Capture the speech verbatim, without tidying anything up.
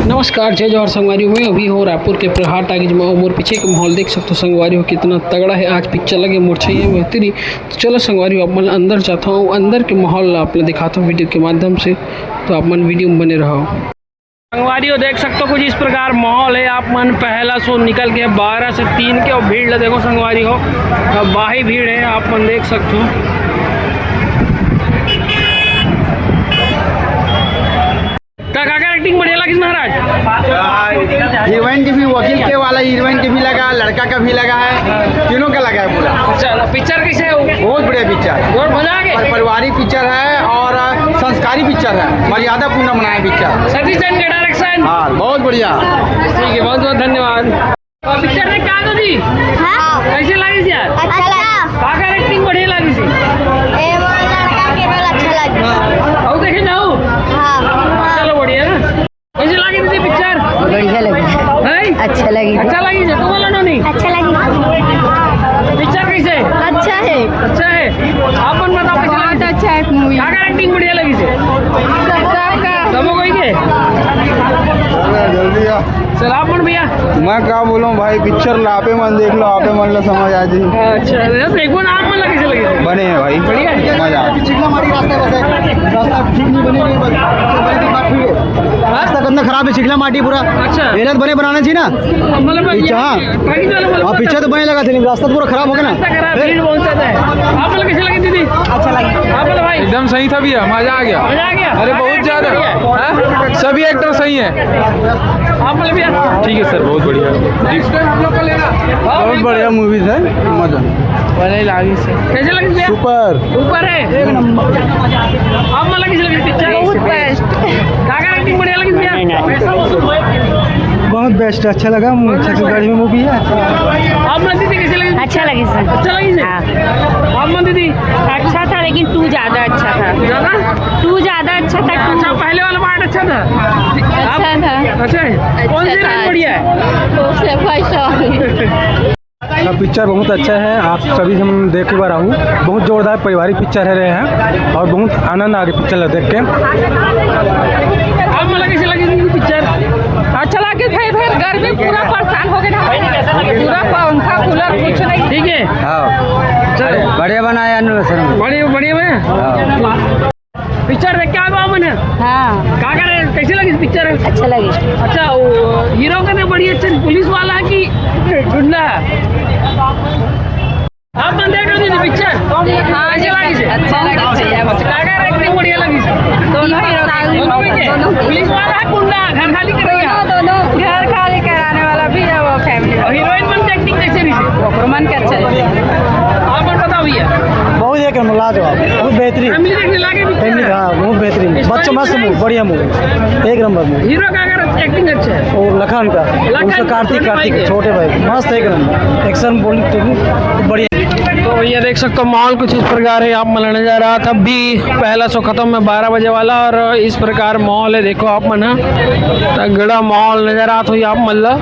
नमस्कार, जय जोहार संगवारी हो। मैं अभी हूँ रायपुर के प्रहार टाकीज में। मोर पीछे के माहौल देख सकते हो संगवारी हो, कितना तगड़ा है। आज पिक्चर लगे मोर छैया में तेरी। तो चलो संगवारी हो, अपन अंदर जाता हूँ, अंदर के माहौल ला आप लोग दिखाता हूँ वीडियो के माध्यम से। तो आप मन वीडियो में बने रहो। संगवारी हो, देख सकते हो कुछ इस प्रकार माहौल है। आप मन पहला शो निकल के बारह से तीन के, और भीड़ ला देखो संगवारी हो, अब बाही भीड़ है, आप मन देख सकते हो। का काकर एक्टिंग बढ़िया लगिस महाराज? हीरोइन के भी, वकील के वाला हीरोइन के भी लगा, लड़का का भी लगा है, तीनों का लगा है पूरा। अच्छा, पिक्चर कैसे है वो? बहुत बढ़िया पिक्चर। और मजा आ गया? और पारिवारिक पिक्चर है और संस्कारी पिक्चर है, मर्यादा पूर्ण बनाया पिक्चर। सतीश जैन का डायरेक्शन। हाँ, बहुत बढ़िया। ठीक है, बहुत बहुत धन्यवाद। पिक्चर देख के आ गए जी? हाँ। कैसे लगिस यार? अच्छा लगा। काकर एक्टिंग बढ़िया लगिस? ए, वो लड़का के रोल अच्छा लगा। और देखे जाओ। हाँ। चलो बढ़िया ना। कैसे लगिस दीदी पिक्चर? बढ़िया लगिस। हैं? अच्छा लगिस। अच्छा लगिस, तुम बोलो ना नहीं। अच्छा लगिस। पिक्चर कैसे? अच्छा है। अच्छा है। आप मन बताओ कैसे लगिस? बहुत अच्छा है मूवी। काकर एक्टिंग बढ़िया लगिस? सबका। सबो कोई के? जल्दी आ। सर, आप मन भैया? मैं का बोलूं भाई, पिक्चर ला आपे मन देख लो, आपे मन ला समझ आ जी। अच्छा, तो एक बार आप मन ला कैसे लगिस? बने हैं भाई। बढ़िया है? मजा आ। चिखला माटी रास्ता है, बस है। रास्ता ठीक नहीं बने हुए, बस। रास्ता कितना खराब है, चिखला माटी पूरा। अच्छा। एलत बने बनाना चाहिए ना। मतलब ये पिक्चर, हाँ। पानी वाला मतलब हाँ, पिक्चर तो बने लगा था, लेकिन रास्ता तो पूरा खराब हो गया ना। रास्ता खराब, भीड़ बहुत ज्यादा है। आप मन ला कैसे लगिस दीदी? अच्छा लगिस। आप मन ला भाई? एकदम सही था भैया, मजा आ गया। मजा आ गया? अरे बहुत ज्यादा। बढ़िया। हाँ? सभी एक्टर सही है। आप बोले भैया। ठीक है सर, बहुत बढ़िया। नेक्स्ट टाइम हम लोग का लेना। बहुत बढ़िया मूवीज है, मजा। पहले लागी से। कैसे लगिस भैया? सुपर। ऊपर है। एक नंबर। आप मन ला कैसे लगिस पिक्चर? बहुत बेस्ट। काकर एक्टिंग बढ़िया लगिस भैया? बहुत बेस्ट, अच्छा लगा। छत्तीसगढ़ी में मूवी है। आप मन ला दीदी कैसे लगिस? अच्छा लगिस सर। अच्छा लगिस? हाँ। आप मन ला दीदी? अच्छा था, लेकिन टू ज्यादा अच्छा था। ज्यादा? टू ज्यादा अच्छा था, टू। अच्छा, पहले वाला पार्ट अच्छा था? अच्छा था। अच्छा है? कौन सी अच्छा था, line बढ़िया है? अच्छा। सबसे फर्स्ट वाली। पिक्चर बहुत अच्छा है, आप सभी हम देख के बार आहू। बहुत जोरदार पारिवारिक पिक्चर है रहे हैं और बहुत आनंद आ गया पिक्चर देख के। आप मन ला कैसे लगिस पिक्चर? अच्छा लगिस भाई, फिर गर्मी पूरा परेशान हो गए ना, पूरा पंखा कूलर कुछ नहीं। ठीक है। हाँ। चलो। बढ़िया बनाया अनुराग शर्मा। बढ़िया, बढ़िया बनाया। हाँ। पिक्चर देख के आ गए आप मन? हाँ। काकर, कैसे लगिस पिक्चर? अच्छा लगिस। अच्छा, वो हीरो का तो बढ़िया अच्छा, पुलिस वाला है कि गुंडा है? आप मन देख रहे थे पिक्चर? हाँ, कैसे लगिस? अच्छा लगिस भैया। अच्छा, काकर एक्टिंग बढ़िया लगिस? दोनों हीरो का। दोनों में के? दोनों। पुलिस वाला है, गुंडा, घर खाली कर रहा है? दोनों, दोनों। घर खाली कराने वाला भी है वो फैमिली। और हीरोइन मन की एक्टिंग कैसे रही? ओकरो मन के अच्छा है। आप मन बताओ भैया। बहुत एक नंबर, लाजवाब, बहुत बेहतरीन। फैमिली देखने लागे पिक्चर फैमिली है? हाँ, बहुत बेहतरीन, बच्चा मस्त मूवी, बढ़िया मूवी, एक नंबर मूवी। हीरो का अगर एक्टिंग अच्छा है? वो लखन का, लखन, उसका कार्तिक, छोटे भाई कार्तिक, के। छोटे भाई, मस्त एक नंबर, एक्शन बोल बढ़िया। तो भैया देख सकते हो माहौल कुछ इस प्रकार है, आप मन ला नजर आत हे अभी पहला शो खत्म है बारह बजे वाला, और इस प्रकार माहौल है, देखो आप मन ह, तगड़ा माहौल नजर आत होही आप मन ला।